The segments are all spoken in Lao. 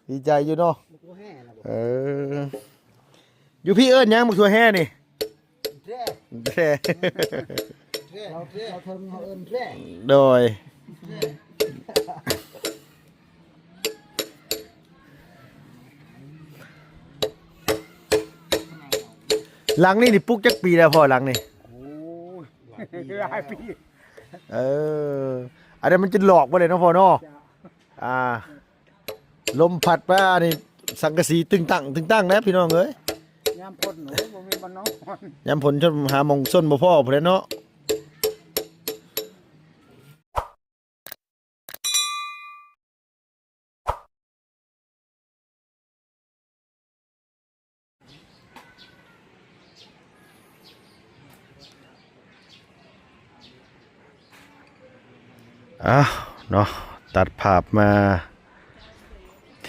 ດີໃຈຢູ່ເນາະ ບັກຖົ່ວແຮ່ນະ ເອີ ຢູ່ພີ້ເອີ້ນຫຍັງ ບັກຖົ່ວແຮ່ນີ້? ແຮ່ ແຮ່ ແຮ່ ເຮົາ ເຮົາເທິງເຮົາເອີ້ນແຮ່ ໂດຍ ຫຼັງນີ້ນີ້ປຸກຈັກປີແລ້ວພໍ່ ຫຼັງນີ້? ໂອ້ຍ ຫຼາຍປີແລ້ວ ຫຼາຍປີ ເອີ ອັນນັ້ນມັນຈະຫຼອກບໍ່ໄດ້ເນາະພໍ່ເນາະ ອ່າ ລົມພັດມານີ້ ສັງກະສີຕຶງຕັງຕຶງຕັງແລ້ວພີ່ນ້ອງເອີຍ ຍາມຝົນ ໂອ້ຍ ບໍ່ມີບ່ອນນອນ ຍາມຝົນຈົນຫາໝ່ອງຊົນບໍ່ພໍ້ພຸ້ນແຫຼະເນາະ. ອ້າວ ເນາະ ຕັດພາບມາ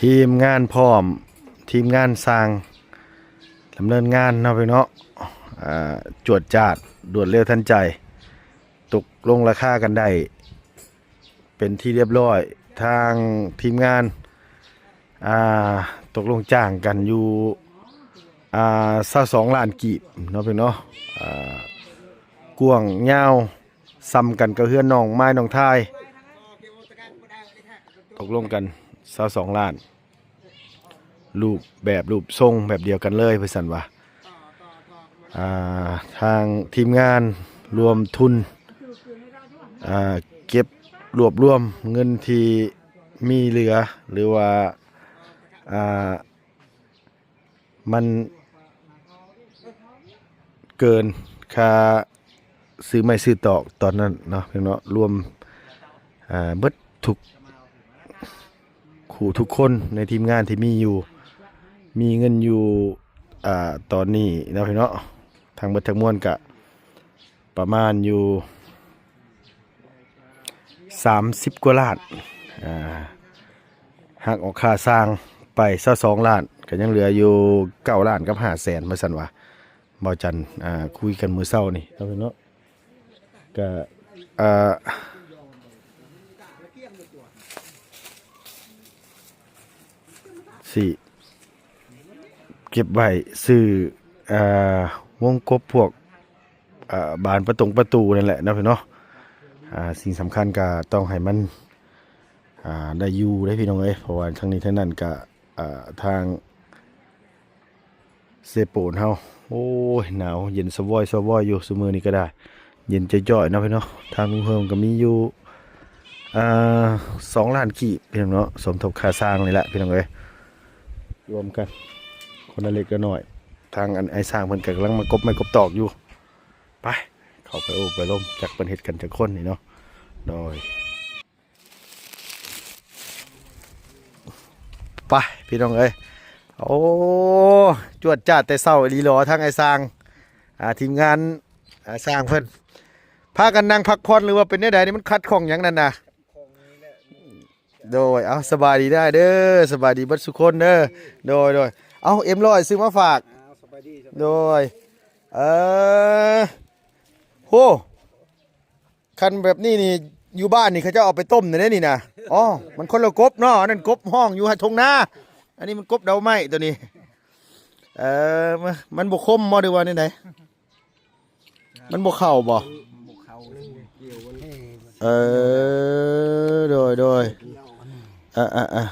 ທີມງານພ້ອມ ທີມງານຊ່າງດຳເນີນງານເນາະ ພີ່ນ້ອງເນາະ ອ່າ ຈວດຈາດ ລວດເລັວທັນໃຈ ຕົກລົງລາຄາກັນໄດ້ ເປັນທີ່ຮຽບຮ້ອຍ ທາງທີມງານ ອ່າ ຕົກລົງຈ້າງກັນຢູ່ ອ່າ ຊາວສອງລ້ານກີບເນາະ ພີ່ນ້ອງເນາະ ອ່າ ກວ້າງຍາວສ່ຳກັນກັບເຮືອນນ້ອງມາຍນ້ອງທາຍ ຕົກລົງກັນຊາວສອງລ້ານ ຮູບແບບຮູບຊົງແບບດຽວກັນເລີຍ ວ່າຊັ້ນວ່າ ອ່າ ທາງທີມງານລວມທຶນ ອ່າ ເກັບລວບລວມເງິນທີ່ມີເຫຼືອ ຫຼືວ່າ ອ່າ ມັນເກີນຄ່າຊື້ໄມ້ຊື້ຕອກຕອນນັ້ນເນາະ ພີ່ນ້ອງເນາະ ລວມ ອ່າ ເບິດທຸກ ຄູ່ທຸກຄົນໃນທີມງານທີ່ມີຢູ່ ມີເງິນຢູ່ ອ່າ ຕອນນີ້ເນາະ ພີ່ນ້ອງເນາະ ທັງເບິດທັງມວນກະປະມານຢູ່ສາມສິບກວ່າລ້ານ ອ່າ ຫັກອອກຄ່າຊ່າງໄປຊາວສອງລ້ານ ກະຍັງເຫຼືອຢູ່ເກົ້າລ້ານກັບຫ້າແສນ ວ່າຊັ້ນວ່າ ເບົາຈັນ ອ່າ ຄຸຍກັນມື້ເຊົ້ານີ້ເນາະ ພີ່ນ້ອງເນາະ. ກະ ອ່າ ຊິເກັບໄວ້ຊື້ ອ່າ ວົງກົບພວກ ອ່າ ບານປະຕົງປະຕູນັ້ນແຫຼະເນາະ ພີ່ນ້ອງເນາະ ອ່າ ສິ່ງສຳຄັນກະຕ້ອງໃຫ້ມັນ ອ່າ ໄດ້ຢູ່ເດ້ ພີ່ນ້ອງເອີຍ ເພາະວ່າທັງນີ້ທັງນັ້ນກະ ອ່າ ທາງ ເຊໂປນເຮົາ ໂອ້ຍ ໜາວເຢັນສະວອຍສະວອຍຢູ່ ຊຸມື້ນີ້ກໍໄດ້ ເຢັນຈ້ອຍໆເນາະ ພີ່ນ້ອງເນາະ. ທາງລຸງເຮີມກໍມີຢູ່ ອ່າ ສອງລ້ານກີບ ພີ່ນ້ອງເນາະ ສົມທົບຄ່າສ້າງນີ້ແຫຼະ ພີ່ນ້ອງເອີຍ ລວມກັນຄົນລະເລັກລະນ້ອຍ. ທາງອັນອ້າຍຊ່າງເພິ່ນກໍກຳລັງມາກົບໄມ້ກົບຕອກຢູ່ ໄປ ເຂົ້າໄປໂອ້ໄປລົມ ຈັກເພິ່ນເຮັດກັນຈັກຄົນນີ້ເນາະ ໂດຍ. ໄປພີ່ນ້ອງເອີຍ ໂອ້ ຈວດຈາດແຕ່ເຊົ້າອີ່ຫຼີຫຼໍ ທາງອ້າຍຊ່າງ ອ່າ ທີມງານ ອ່າ ຊ່າງເພິ່ນ ພາກັນນັ່ງພັກຜ່ອນ ຫຼືວ່າເປັນແນວໃດນີ້ ມັນຂັດຂ້ອງຫຍັງນັ້ນນະ? ໂດຍ ເອົາ ສະບາຍດີເດີ ສະບາຍດີເບິດສູ່ຄົນເດີ ໂດຍ ໂດຍ ເອົາ ເອັມຮ້ອຍ ຊື້ມາຝາກ ໂດຍ ເອີ ໂຫ ຄັນແບບນີ້ນີ້ ຢູ່ບ້ານນີ້ເຂົາເຈົ້າເອົາໄປຕົ້ມແນວນີ້ນະ. ອໍ ມັນຄົນລະກົບເນາະ ອັນນັ້ນກົບຮ້ອງຢູ່ທົ່ງນາ ອັນນີ້ມັນກົບດອກໄມ້ໂຕນີ້. ເອີ ມັນ ມັນບໍ່ຄົມບໍ ຫຼືວ່າແນວໃດ? ມັນບໍ່ເຂົ້າບໍ? ບໍ່ເຂົ້າ ເອີ ໂດຍ ໂດຍ ອາ ອາ ອາ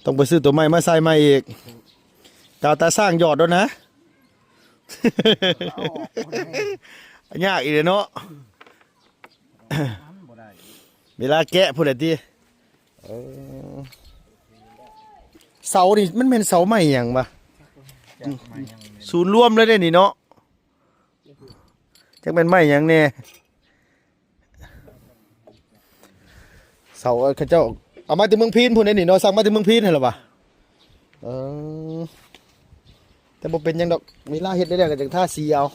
ຕ້ອງໄປຊື້ໂຕໃໝ່ມາໃສ່ໃໝ່ອີກ ກາວຕາຊ້າງຢອດໂດນນະ. ຍາກອີກເດເນາະ ເວລາແກະພຸ້ນແຫຼະຕິ. ເອີ ເສົານີ້ມັນແມ່ນເສົາໄມ້ຫຍັງວະ? ສູນລວມເລີຍເດ້ນີ້ເນາະ ຈັກແມ່ນໄມ້ຫຍັງແດ່. ເສົາ ເອີ ເຂົາເຈົ້າເອົາມາແຕ່ເມືອງພີນພຸ້ນເດ້ນີ້ເນາະ ສັ່ງມາແຕ່ເມືອງພີນຫັ້ນລະວະ. ເອີ ແຕ່ບໍ່ເປັນຫຍັງດອກ ເວລາເຮັດແລ້ວກໍຈັ່ງທາສີເອົາ.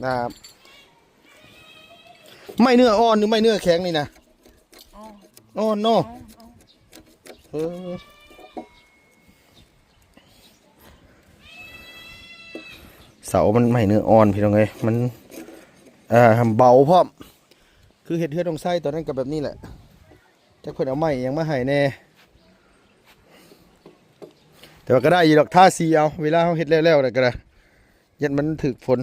ອ່າ ໄມ້ເນື້ອອ່ອນ ຫຼື ໄມ້ເນື້ອແຂງນີ້ນະ? ອ່ອນ ອ່ອນເນາະ ອ່ອນ ອ່ອນ ເອີ. ເສົາມັນໄມ້ເນື້ອອ່ອນພີ່ນ້ອງເອີຍ ມັນ ເອີ ເບົາພ້ອມ ຄືເຮັດເຮືອນນ້ອງໄຊຕອນນັ້ນກໍແບບນີ້ແຫຼະ ຈັກເພິ່ນເອົາໄມ້ຫຍັງມາໃຫ້ແດ່. ດຽວກໍໄດ້ຢູ່ດອກ ທາສີເອົາ ເວລາເຮົາເຮັດແລ້ວໆ ແລ້ວກໍໄດ້ ຢ້ານມັນຖືກຝົນ.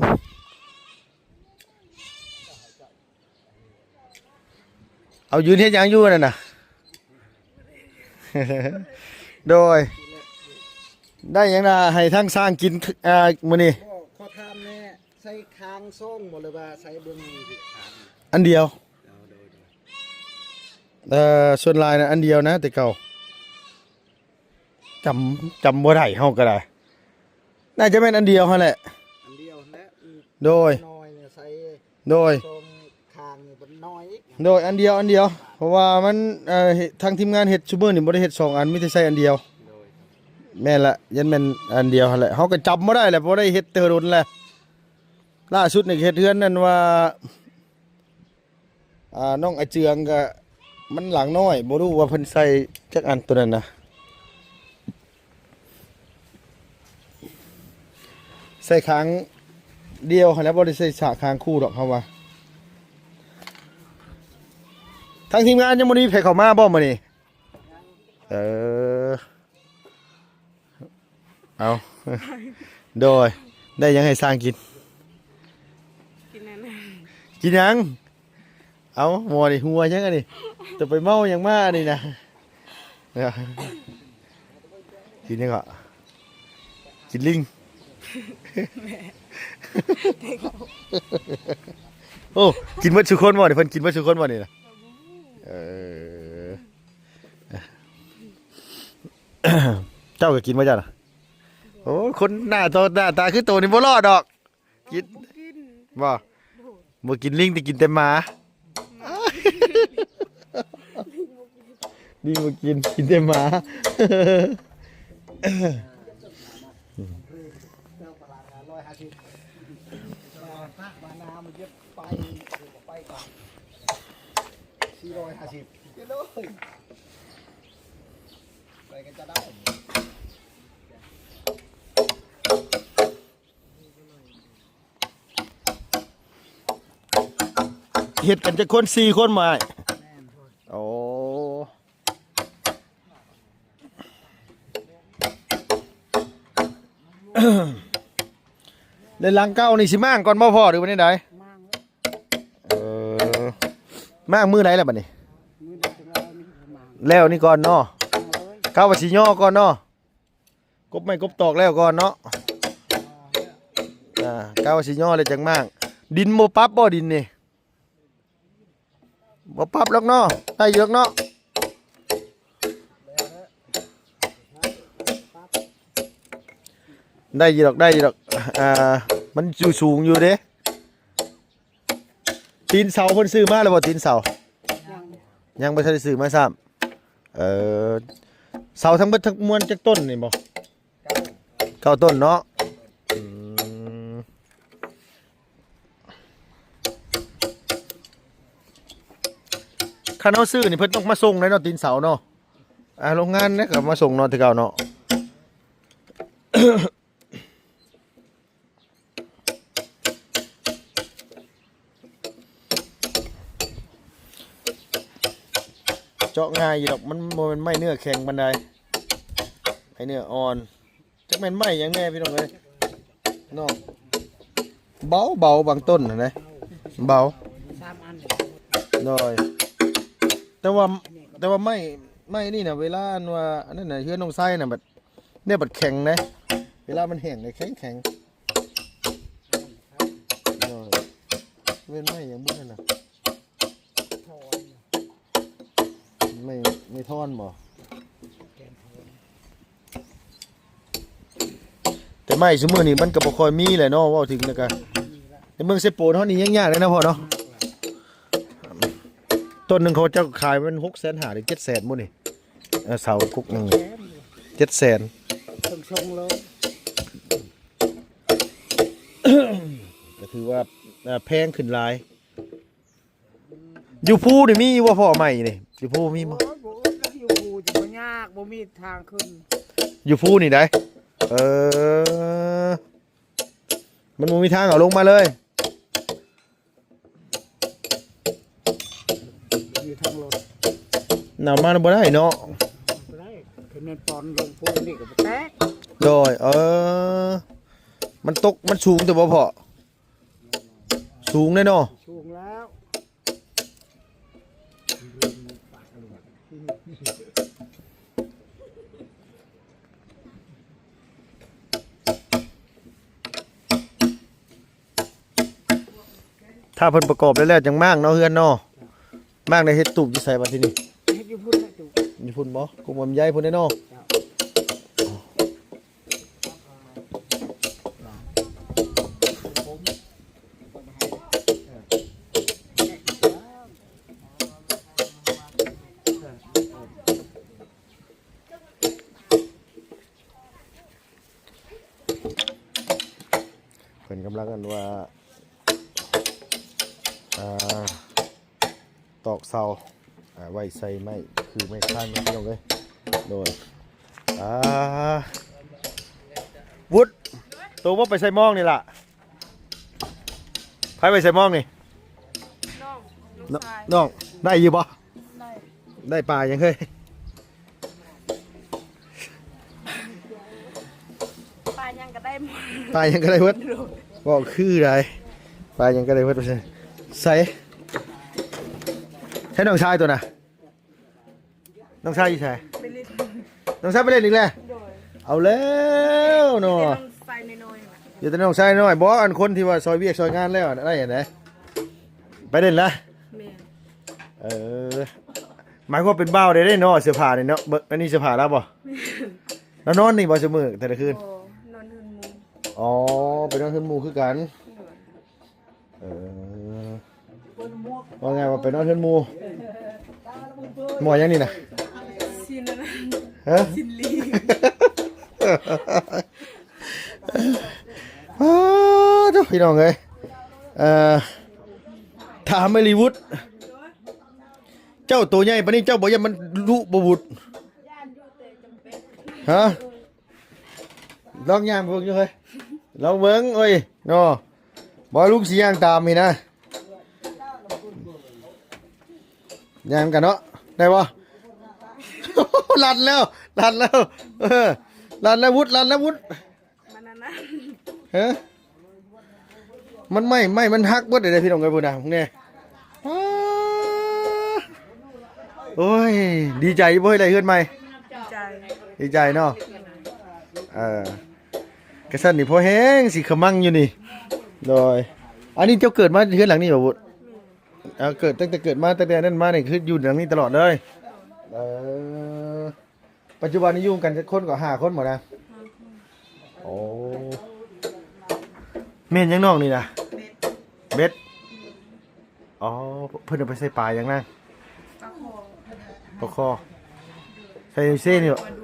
ເອົາຢືນເຮັດຫຍັງຢູ່ນັ້ນນະ? ໂດຍ ໄດ້ຫຍັງນະໃຫ້ທາງຊ່າງກິນ ອ່າ ມື້ນີ້? ຂໍຖາມແດ່ ໃສ່ຄາງສອງບໍ່ ຫຼືວ່າໃສ່ເບິ່ງທີ່ຄາງ? ອັນດຽວ. ເອີ ສ່ວນຫຼາຍນະອັນດຽວນະ ແຕ່ເກົ່າ ຈຳ ຈຳບໍ່ໄດ້ ເຮົາກໍໄດ້ ໜ້າຈະແມ່ນອັນດຽວຫັ້ນແຫຼະ ອັນດຽວຫັ້ນແຫຼະ. ໂດຍ ນ້ອຍນີ້ໃສ່ ໂດຍ ສອງຂ້າງນີ້ມັນນ້ອຍອີກ. ໂດຍ ອັນດຽວ ອັນດຽວ ເພາະວ່າມັນ ເອີ ທາງທີມງານເຮັດຊຸມື້ນີ້ບໍ່ໄດ້ເຮັດສອງອັນ ມີແຕ່ໃຊ້ອັນດຽວ. ໂດຍ ແມ່ນລະ ຢ້ານແມ່ນອັນດຽວຫັ້ນແຫຼະ ເຮົາກໍຈຳບໍ່ໄດ້ແຫຼະ ບໍ່ໄດ້ເຮັດແຕ່ດົນແລ້ວ. ລ່າສຸດນີ້ເຮັດເຮືອນນັ້ນວ່າ ອ່າ ນ້ອງອາເຈືອງກະ ມັນຫຼັງນ້ອຍ ບໍ່ຮູ້ວ່າເພິ່ນໃສ່ຈັກອັນໂຕນັ້ນນະ ໃສ່ຄາງດຽວຫັ້ນແຫຼະ ບໍ່ໄດ້ໃສ່ສາກຄາງຄູ່ດອກເຮົາວ່າ. ທາງທີມງານຍັງບໍ່ໄດ້ມີໃຜເຂົ້າມາບໍ່ມື້ນີ້? ເອີ ເອົາ ໂດຍ ໄດ້ຫຍັງໃຫ້ຊ່າງກິນ? ກິນອັນນັ້ນ ກິນຫຍັງ? ເອົາ ໝໍນີ້ຫົວຫຍັງອັນນີ້? ຈະໄປເມົາຫຍັງມາອັນນີ້ນະ? ກິນຫຍັງເກາະ? ກິນລິງ. ໂອ້ ກິນເບິດຊຸຄົນບໍ່ນີ້? ເພິ່ນກິນເບິດຊຸຄົນບໍ່ນີ້ນະ? ເອີ ເຈົ້າກໍກິນບໍ່ເຈົ້ານະ? ໂອ້ ຄົນໜ້າໂຕ ໜ້າຕາຄືໂຕນີ້ບໍ່ລອດດອກ. ກິນ ບໍ່ກິນ ບໍ່ ບໍ່ກິນ ລິງແຕ່ກິນແຕ່ໝາ. ລິງບໍ່ກິນ ກິນແຕ່ໝາ. ເຮັດກັນຈັກຄົນ? ສີ່ຄົນບໍ່ອ້າຍ? ແມ່ນ. ໂອ້ ແລ້ວຫຼັງເກົ່ານີ້ຊິມ້າງກ່ອນບໍ່ພໍ່ ຫຼືວ່າແນວໃດ? ມ້າງແລ້ວ. ເອີ ມ້າງມື້ໃດລະບັດນີ້? ມື້ໃດກໍໄດ້ ນີ້ກໍມ້າງ ແລ້ວນີ້ກ່ອນເນາະ. ເອີ ກະວ່າຊິຍໍກ່ອນເນາະ. ກົບໄມ້ກົບຕອກແລ້ວກ່ອນເນາະ. ອ່າ ກະວ່າຊິຍໍແລ້ວຈັ່ງມ້າງ. ດິນບໍ່ປັບບໍ່ ດິນນີ້? ບໍ່ປັບດອກເນາະ ໄດ້ຢູ່ດອກເນາະ. ໄດ້ຢູ່ດອກ ໄດ້ຢູ່ດອກ. ອ່າ ມັນຢູ່ສູງຢູ່ເດ້. ຕີນເສົາເພິ່ນຊື້ມາແລ້ວບໍ່? ຕີນເສົາ ຍັງ ຍັງບໍ່ທັນໄດ້ຊື້ມາຊ້ຳ. ເອີ ເສົາທັງເບິດທັງມວນຈັກຕົ້ນນີ້ບໍ່? ເກົ້າ ເກົ້າຕົ້ນເນາະ. ອືມ ຄັນເຮົາຊື້ນີ້ເພິ່ນຕ້ອງມາສົ່ງໄດ້ເນາະ ຕີນເສົາເນາະ. ອ່າ ໂຮງງານເດ້ກໍມາສົ່ງເນາະ ແຕ່ເກົ່າເນາະ. ເຈາະງ່າຍຢູ່ດອກ ມັນບໍ່ແມ່ນໄມ້ເນື້ອແຂງປານໃດ ໄມ້ເນື້ອອ່ອນ. ຈັກແມ່ນໄມ້ຫຍັງແດ່ພີ່ນ້ອງເອີຍເນາະ. ເບົາ ເບົາ ບາງຕົ້ນຫັ້ນນະ ເບົາ. ສາມອັນ ໂດຍ. ແຕ່ວ່າ ແຕ່ວ່າໄມ້ ໄມ້ນີ້ນະ ເວລາອັນວ່າ ອັນນັ້ນນະ ເຮືອນນ້ອງໄຊນະ ບັດ ແນວບັດແຂງເດ້ ເວລາມັນແຫ້ງເດ້ແຂງໆ. ໂດຍ. ແມ່ນໄມ້ຫຍັງບຸນັ້ນນະ? ໄມ້ ໄມ້ທ່ອນບໍ່? ແຕ່ໄມ້ຊຸມື້ນີ້ມັນກໍບໍ່ຄ່ອຍມີແຫຼະເນາະ ເວົ້າເຖິງແລ້ວກະ ໃນເມືອງເຊໂປນເຮົານີ້ຍັງຍາກເລີຍນະພໍ່ເນາະ. ຕົ້ນໜຶ່ງເຂົາເຈົ້າຂາຍແມ່ນຫົກແສນຫ້າ ຫຼື ເຈັດແສນບໍ່ນີ້? ເອີ ເສົາກົກໜຶ່ງ ເຈັດແສນ ເຖິງສອງຮ້ອຍ. ກໍຖືວ່າ ເອີ ແພງຂຶ້ນຫຼາຍ. ຢູ່ພູນີ້ມີຢູ່ບໍ່ພໍ່ ໄມ້ນີ້? ຢູ່ພູມີບໍ່? ໂອ້ຍ ບໍ່ ຢູ່ພູຈະບໍ່ຍາກ ບໍ່ມີທາງຂຶ້ນ. ຢູ່ພູນີ້ໃດ? ເອີ ມັນບໍ່ມີທາງເອົາລົງມາເລີຍ. ມີທາງລົດ ນຳມາບໍ່ໄດ້ເນາະ. ບໍ່ໄດ້ ແຄ ແມ່ນປອນລົງພູນີ້ກໍບໍ່ແຕກ. ໂດຍ ເອີ ມັນຕົກ ມັນສູງແຕ່ບໍ່ພໍ້? ສູງເດ້ເນາະ. ສູງແລ້ວ. ຖ້າເພິ່ນປະກອບແລ້ວໆ ຈັ່ງມ້າງເນາະ ເຮືອນເນາະ. ມ້າງໄດ້ເຮັດຕູບຢູ່ໃສບັດທີນີ້? ເຮັດຢູ່ພຸ້ນແຫຼະຕູບ. ຢູ່ພຸ້ນບໍ່? ກຸມລຳໄຍພຸ້ນເດ້ເນາະ. ເຈົ້າ. ເພິ່ນກຳລັງ ອັນວ່າ ອ່າ ຕອກເສົາ ອ່າ ໄວ້ໃສ່ໄມ້ ຄືໄມ້ຄານ ພີ່ນ້ອງເອີຍ. ໂດຍ ອ່າ ວຸດ ໂຕບໍ່ໄປໃສ່ມອງນີ້ລະ? ໃຜໄປໃສ່ມອງນີ້? ນ້ອງ ນ້ອງຊາຍ ນ້ອງ ໄດ້ຢູ່ບໍ່? ໄດ້ ໄດ້ປາຫຍັງເຮີ້ຍ? ປາຫຍັງກໍໄດ້ໝົດ ປາຫຍັງກໍໄດ້ເບິດ. ໂດຍ ເວົ້າຄືໃດ ປາຫຍັງກໍໄດ້ເບິດ. ໃສ ໃສນ້ອງຊາຍໂຕນະ? ນ້ອງຊາຍຢູ່ໃສ? ໄປຫຼິ້ນ ນ້ອງຊາຍໄປຫຼິ້ນອີກແລ້ວ. ໂດຍ ເອົາແລ້ວເນາະ ມີແຕ່ນ້ອງຊາຍນ້ອຍໆ ຢູ່ແຕ່ນ້ອງຊາຍນ້ອຍ. ບໍ່ ອັນຄົນທີ່ວ່າຊ່ອຍວຽກຊ່ອຍງານແລ້ວໄດ້ອັນໃດ ໄປຫຼິ້ນລະ? ແມ່ນ. ເອີ ໝາຍຄວາມເປັນບ່າວໄດ້ເນາະ ເສື້ອຜ້ານີ້ເນາະ. ເບິ່ງ ອັນນີ້ເສື້ອຜ້າລາວບໍ່? ແມ່ນ. ລາວນອນນີ້ບໍ່ຊຸມື້ແຕ່ລະຄືນ? ບໍ່ ນອນເຮືອນໝູ່. ອໍ ໄປນອນເຮືອນໝູ່ຄືກັນ. ໂດຍ ເອີ ວ່າໄງວ່າໄປນອນເຮືອນໝູ່. ໝໍຫຍັງນີ້ນະ? ຊິນອັນນັ້ນ ຮະ? ຊິນລີ. ອ້າ ໂທ້ ພີ່ນ້ອງເອີຍ ເອີ ຖາມໄອ້ລີວຸດ ເຈົ້າໂຕໃຫຍ່ປານນີ້ ເຈົ້າບໍ່ຢ້ານມັນດຸບໍ່ບຸດ? ຮະ? ລອງຍ່າງເບິ່ງຢູ່ເຮີ້ຍ ລອງເບິ່ງ. ໂອ້ຍ ເນາະ ບໍ່ ລຸງຊິຍ່າງຕາມນີ້ນະ ຍ່າງນຳກັນເນາະ ໄດ້ບໍ່? ລັດແລ້ວ ລັດແລ້ວ ເອີ ລັດແລ້ວວຸດ ລັດແລ້ວວຸດ. ມັນອັນນັ້ນ ຮະ? ມັນໄມ້ ໄມ້ມັນຫັກເບິດເດ້ ພີ່ນ້ອງເອີຍ ພຸ້ນນະ ນີ້. ອ້າ ໂອ້ຍ ດີໃຈບໍ່ ໄດ້ເຮືອນໃໝ່? ດີໃຈ ດີໃຈເນາະ. ເອີ ກະຊັ້ນນີ້ພໍແຮງ ຊິຂະມັງຢູ່ນີ້. ໂດຍ ອັນນີ້ເຈົ້າເກີດມາເຮືອນຫຼັງນີ້ບໍ່ບຸດ? ເອີ ເກີດ ຕັ້ງແຕ່ເກີດມາ ຕັ້ງແຕ່ນັ້ນມານີ້ ຄືຢູ່ຫຼັງນີ້ຕະຫຼອດເລີຍ. ເອີ ປັດຈຸບັນນີ້ຢູ່ນຳກັນຈັກຄົນກໍ? ຫ້າຄົນບໍ່ນະ? ຫ້າຄົນ. ໂອ້ ແມ່ນຫຍັງນ້ອງນີ້ນະ? ເບັດ. ເບັດ. ອໍ ເພິ່ນເອົາໄປໃສ່ປາຫຍັງນະ? ປາຄໍ່. ປາຄໍ່. ໃສ່ຢູ່ເຊນີ້ບໍ່? ປາດຸກ.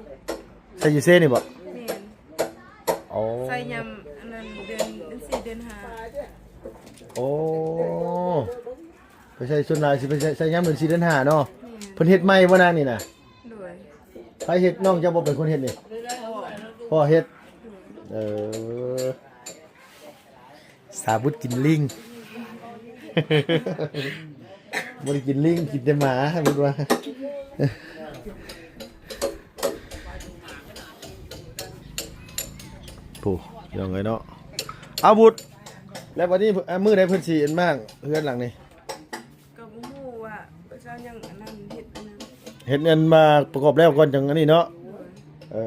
ໃສ່ຢູ່ເຊນີ້ບໍ່? ແມ່ນ. ອໍ ໃສ່ຍາມອັນນັ້ນ ເດືອນ ເດືອນສີ່ ເດືອນຫ້າ. ໂອ້ ໄປໃສ່ ສ່ວນຫຼາຍຊິໄປໃສ່ ໃສ່ຍາມເດືອນສີ່ ເດືອນຫ້າເນາະ. ແມ່ນ. ເພິ່ນເຮັດໃໝ່ບໍ່ນາງນີ້ນະ? ໂດຍ. ໃຜເຮັດ? ນ້ອງເຈົ້າບໍ່ເປັນຄົນເຮັດນີ້? ພໍ່. ພໍ່ເຮັດ. ເອີ ສາບຸດກິນລີງ ບໍ່ໄດ້ກິນລີງ ກິນແຕ່ໝາ ບຸດວ່າ. ໂອ້ ພີ່ນ້ອງເອີຍເນາະ. ອາ ບຸດ ແລ້ວບັດນີ້ ມື້ໃດເພິ່ນຊິອັນມ້າງເຮືອນຫຼັງນີ້? ກໍບໍ່ຮູ້ວ່າເຂົາເຈົ້າຍັງອັນນັ້ນ ເຮັດອັນນັ້ນ ເຮັດອັນມາປະກອບແລ້ວກ່ອນ ຈັ່ງອັນນີ້ເນາະ. ໂດຍ. ເອີ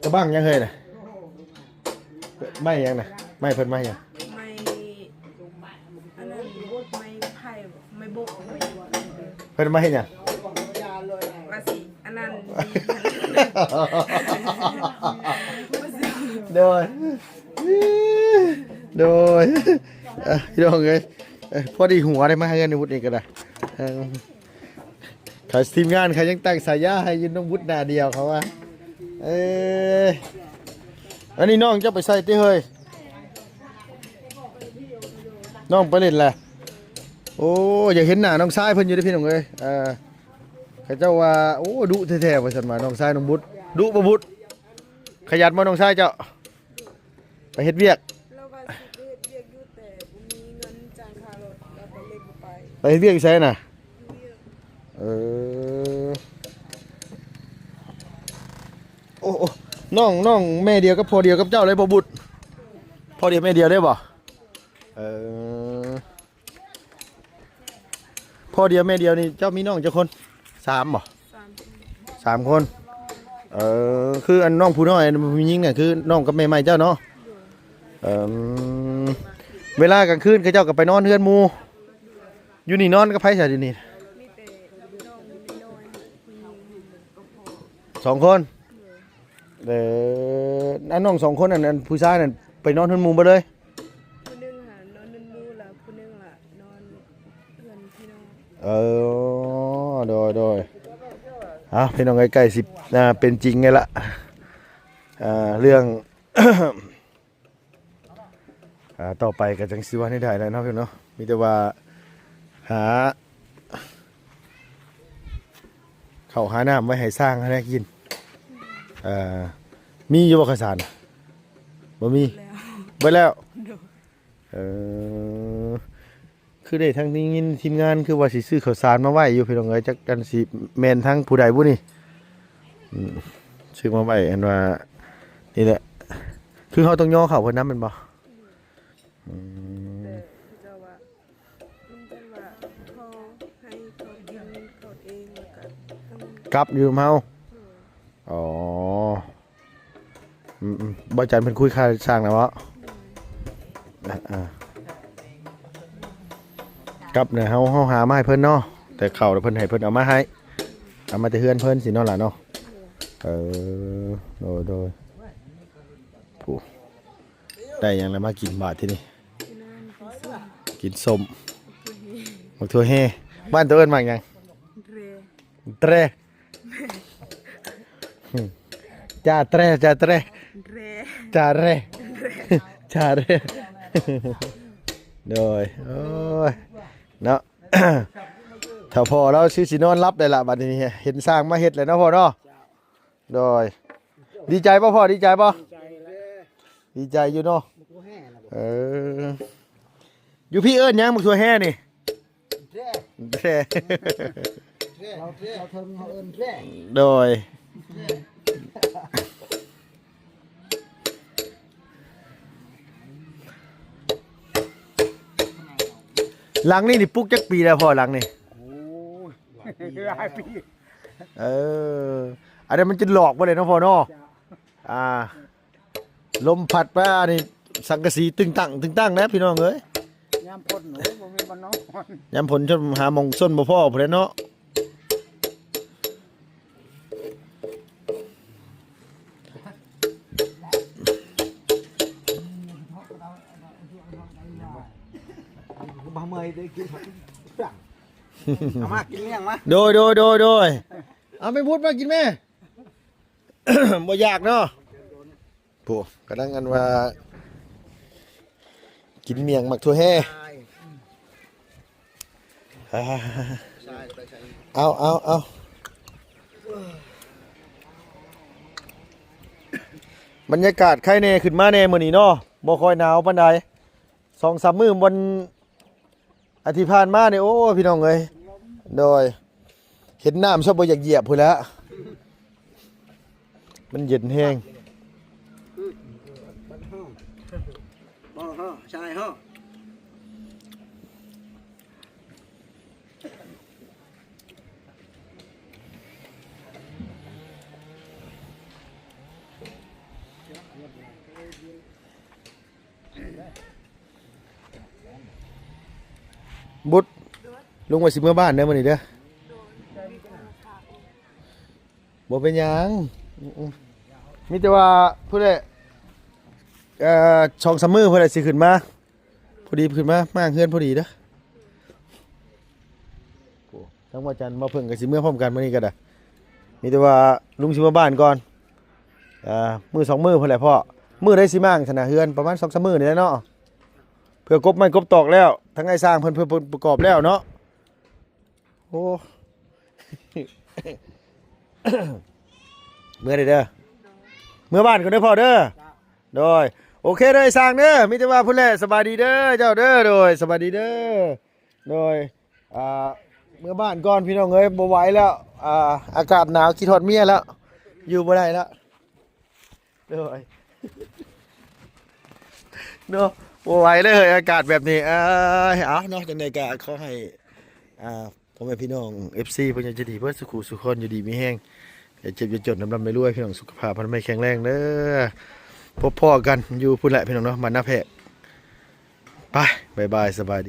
ກະບັ້ງຫຍັງເຮີ້ຍນະ? ໄມ້ຫຍັງນະ? ໄມ້ເພິ່ນໄມ້ຫຍັງ? ໄມ້ອັນນັ້ນ ໄມ້ໄຜ່ ໄມ້ບົກ ໄມ້ບົກ. ເພິ່ນມາເຮັດຫຍັງ? ວ່າຊິອັນນັ້ນ ໂດຍ ໂດຍ ເອີ ພີ່ນ້ອງເອີຍ ເອີ ພໍດີຫົວໄດ້ມາເຮືອນໃນວຸດນີ້ກໍໄດ້ ເອີ ເຂົາທີມງານເຂົາຍັງຕັ້ງສາຍາໃຫ້ຢູ່ ນ້ອງບຸດໜ້າດຽວ ເຂົາວ່າ. ເອີ ອັນນີ້ນ້ອງເຈົ້າໄປໃສຕິເຮີ້ຍ? ນ້ອງໄປຫຼິ້ນແຫຼະ. ໂອ້ ຢາກເຫັນໜ້ານ້ອງຊາຍເພິ່ນຢູ່ເດ້ ພີ່ນ້ອງເອີຍ. ເອີ ເຂົາເຈົ້າວ່າ ໂອ້ ດຸແທ້ໆ ວ່າຊັ້ນວ່າ ນ້ອງຊາຍນ້ອງບຸດ ດຸບໍ່ບຸດ? ຂະຫຍັນບໍ່ນ້ອງຊາຍເຈົ້າ? ໄປເຮັດວຽກ. ລາວວ່າຊິໄປເຮັດວຽກຢູ່ ແຕ່ບໍ່ມີເງິນຈ່າຍຄ່າລົດ ລາວກໍເລີຍບໍ່ໄປ. ໄປເຮັດວຽກຢູ່ໃສນະ? ຢູ່ວຽງ. ເອີ ໂອ້ ໂອ້ ນ້ອງ ນ້ອງແມ່ດຽວກັບພໍ່ດຽວກັບເຈົ້າເລີຍບໍ່ບຸດ? ພໍ່ດຽວແມ່ດຽວເລີຍບໍ່? ເອີ ພໍ່ດຽວແມ່ດຽວນີ້ເຈົ້າມີນ້ອງຈັກຄົນ? ສາມບໍ່? ສາມຄົນ. ເອີ ຄືອັນນ້ອງຜູ້ນ້ອຍ ຜູ້ຍິງນະ ຄືນ້ອງກັບແມ່ໃໝ່ເຈົ້າເນາະ? ເອີ ເວລາກາງຄືນເຂົາເຈົ້າກໍໄປນອນເຮືອນໝູ່. ຢູ່ນີ້ນອນກັບໃຜຊະດຽວນີ້? ມີແຕ່ນ້ອງນ້ອຍຜູ້ຍິງ ສອງຄົນ. ເອີ ອັນນ້ອງສອງຄົນນັ້ນ ອັນຜູ້ຊາຍນັ້ນໄປນອນເຮືອນໝູ່ເບິດເລີຍ? ຜູ້ໜຶ່ງຫັ້ນນອນເຮືອນໝູ່ ແລ້ວຜູ້ໜຶ່ງລະນອນເຮືອນພີ່ນ້ອງ. ເອີ ໂດຍ ໂດຍ. ເອົ້າ ພີ່ນ້ອງເອີຍ ໃກ້ຊິ ອ່າ ເປັນຈິງແລ້ວລະ ອ່າ ເລື່ອງ ອ່າ ຕໍ່ໄປກໍຈັ່ງຊິວ່າແນວໃດແຫຼະເນາະ ພີ່ນ້ອງເນາະ. ມີແຕ່ວ່າຫາເຂົ້າຫານ້ຳໄວ້ໃຫ້ຊ້າງຫັ້ນແຫຼະກິນ. ເອີ ມີຢູ່ບໍ່ເຂົ້າສານ? ບໍ່ມີ. ເບິດແລ້ວ. ເບິດແລ້ວ? ໂດຍ. ເອີ ຄືໄດ້ທັງໄດ້ຍິນທີມງານຄືວ່າຊິຊື້ເຂົ້າສານມາໄວ້ຢູ່ ພີ່ນ້ອງເອີຍ. ຈັກອັນຊິແມ່ນທາງຜູ້ໃດບຸນີ້? ອືມ ຊື້ມາໄວ້ ອັນວ່າ ນີ້ແຫຼະ ຄືເຮົາຕ້ອງຍໍເຂົ້າເພິ່ນນຳແມ່ນບໍ່? ອືມ ແຕ່ເຂົາເຈົ້າວ່າ ມັນເປັນວ່າເຂົາໃຫ້ເຂົາກິນເຂົາເອງ ແລ້ວກໍ ກັບຢູ່ນຳເຮົາ. ໂດຍ. ອໍ ອືມໆ ບໍ່ຈັນເພິ່ນຄຸຍຄ່າສ້າງນະເວາະ. ໂດຍ. ອ່າ ກັບນະ ເຮົາ ເຮົາຫາມາໃຫ້ເພິ່ນເນາະ ແຕ່ເຂົ້ານະເພິ່ນໃຫ້ເພິ່ນເອົາມາໃຫ້ ເອົາມາແຕ່ເຮືອນເພິ່ນຊີ້ເນາະຫຼານເນາະ. ໂດຍ. ເອີ ໂດຍ ໂດຍ. ຜູ້ ໄດ້ຫຍັງແລ້ວມາກິນບາດທີນີ້? ກິນອັນ ກິນສົ້ມ ໝາກຖົ່ວແຮ່. ບ້ານໂຕເອີ້ນໝາກຫຍັງ? ແຣ ແຣ ຈາແຕຣ ຈາແຕຣ ແຣ ຈາແຣ ແຣ ຈາແຣ. ໂດຍ ໂອ້ຍ ເນາະ ຖ້າພໍ່ລາວຊິ ຊິນອນຫຼັບໄດ້ລະ ບັດນີ້ເຫັນສ້າງມາເຮັດແລ້ວເນາະພໍ່ເນາະ. ໂດຍ. ດີໃຈບໍ່ພໍ່? ດີໃຈບໍ່? ດີໃຈແລ້ວ ດີໃຈຢູ່ເນາະ. ເອີ ຢູ່ພີ້ເອີ້ນຫຍັງ ໝາກຖົ່ວແຮ່ນີ້? ແຣ ແຣ ແຣ ເຮົາເທິງເຮົາເອີ້ນແຣ. ໂດຍ. ຫຼັງນີ້ນີ້ປຸກຈັກປີແລ້ວພໍ່ ຫຼັງນີ້? ໂອ້ຍ ຫຼາຍປີ ຫຼາຍປີ. ເອີ ອັນນັ້ນມັນຈົນຫຼອກເບິດເລີຍເນາະພໍ່ເນາະ. ອ່າ ລົມພັດມານີ້ ສັງກະສີຕຶງຕັງຕຶງຕັງແລ້ວພີ່ນ້ອງເອີຍ. ຍາມຝົນ ໂອ້ຍ ບໍ່ມີບ່ອນນອນ ຍາມຝົນຈົນຫາໝ່ອງຊົນບໍ່ພໍ້ພຸ້ນແຫຼະເນາະ. ບໍ່ເມື່ອຍໄດ້ກິນ ເອົາມາກິນລ້ຽງມາ. ໂດຍ ໂດຍ ໂດຍ ໂດຍ. ເອົາແມ່ບຸດມາກິນແມ່. ບໍ່ຢາກເນາະ. ໂອ້ ກຳລັງອັນວ່າ ກິນໝ້ຽງໝາກຖົ່ວແຮ່. ເອົາ ເອົາ ເອົາ ບັນຍາກາດໄຄແດ່ ຂຶ້ນມາແດ່ມື້ນີ້ເນາະ ບໍ່ຄ່ອຍໜາວປານໃດ. ສອງສາມມື້ ວັນ ອາທິດຜ່ານມານີ້ ໂອ້ ພີ່ນ້ອງເອີຍ ໂດຍ ເຫັນນ້ຳຊະບໍ່ຢາກຢຽບພຸ້ນແຫຼະ ມັນເຢັນແຮງ. ບຸດ ລຸງວ່າຊິເມືອບ້ານເດີມື້ນີ້ເດີ. ບໍ່ເປັນຫຍັງ ມີແຕ່ວ່າພຸ້ນແຫຼະ ເອີ ສອງສາມມື້ພຸ້ນແຫຼະຊິຂຶ້ນມາ ພໍດີຂຶ້ນມາມ້າງເຮືອນພໍດີເດີ. ໂອ້ ທັງວ່າຈັນມາເພິ່ງກໍຊິເມືອພ້ອມກັນມື້ນີ້ກໍໄດ້ ມີແຕ່ວ່າລຸງຊິມາບ້ານກ່ອນ ອ່າ ມື້ສອງມື້ພຸ້ນແຫຼະພໍ່. ມື້ໃດຊິມ້າງຊັ້ນນະ ເຮືອນປະມານສອງສາມມື້ນີ້ແຫຼະເນາະ ເພື່ອກົບໄມ້ກົບຕອກແລ້ວ ທັງອ້າຍຊ່າງເພິ່ນ ເພື່ອປະກອບແລ້ວເນາະ. ໂອ້ ເມືອເດີ ເມືອບ້ານກ່ອນເດີພໍ່ເດີ. ໂດຍ ໂອເຄເດີ ອ້າຍຊ່າງເດີ ມີແຕ່ວ່າພຸ້ນແຫຼະ ສະບາຍດີເດີເຈົ້າເດີ. ໂດຍ ສະບາຍດີເດີ ໂດຍ. ອ່າ ເມືອບ້ານກ່ອນພີ່ນ້ອງເອີຍ ບໍ່ໄຫວແລ້ວ ອ່າ ອາກາດໜາວ ຄິດຮອດເມຍແລ້ວ ຢູ່ບໍ່ໄດ້ແລ້ວ ໂດຍ ເນາະ ບໍ່ໄຫວເລີຍ ອາກາດແບບນີ້ ເອີຍ ເອົາເນາະ ຈັ່ງໃດກໍຂໍໃຫ້ ອ່າ ພໍ່ແມ່ພີ່ນ້ອງ ເອັຟຊີ ຜູ້ໃຫຍ່ໃຈດີເບິດສູ່ຜູ້ສູ່ຄົນ ຢູ່ດີມີແຮງ ຢ່າເຈັບຢ່າຈົນ ລ່ຳໆລວຍໆ ພີ່ນ້ອງ ສຸຂະພາບອະນາໄມແຂງແຮງເດີ ພົບພໍ້ກັນຢູ່ພຸ້ນແຫຼະ ພີ່ນ້ອງເນາະ ບ້ານນາແພກ ໄປ ບາຍບາຍ ສະບາຍດີ.